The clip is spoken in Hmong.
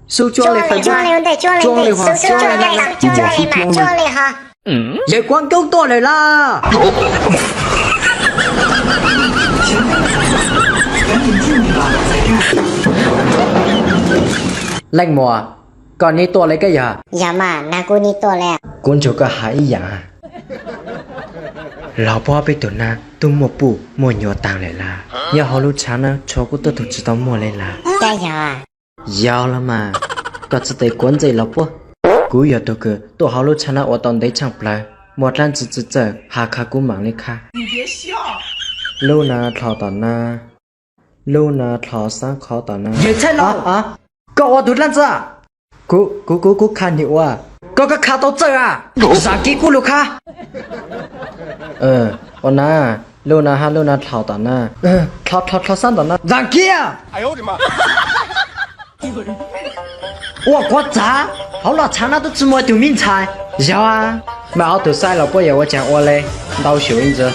Xub cuab li, cuab li, cuab li, cuab li, cuab li ho. Yawg Kuab Nkaub tuaj lawm las. Leej muam, koj neb tuaj li koj yog? Yog mas, nag kuv neb tuaj li. Kuv ntsug koj hais ib yam. Los puag peb tus nab twb muaj puj muaj nyuam taag lawm las, yog hauv lub tshav nab tshuav kuv tuaj tug tsis tau muaj li las. Yog los mas, koj txhais tes kuav ntxej los puab. Kuv yog tug kws tuaj hauv lub tshav nab ua tau ntev tshaaj plawg, muaj dlaab tsi txawj txawj has kha kuv maam li kha. Lub nab dlho tom nab, lub nab dlho xaab qhov tom nab. Yawg Txhais Laus, koj ua tug dlaab tsi? Kuv, kuv, kuv, kuv kha nwg ua. Koj, koj kha tau txawj a? Zaam kiv kuv lug kha. Ua nab, lub nab hab lub nab dlho tom nab. Dlho, dlho, dlho xaab tom nab. Zaam kiv. Ua quav txav, hauv lub tshav nab tub tsi muaj tug me ntxhais. Yog, mas ob tug xaib los puab yog ua caag ua le, ntau xyum ib ntsis.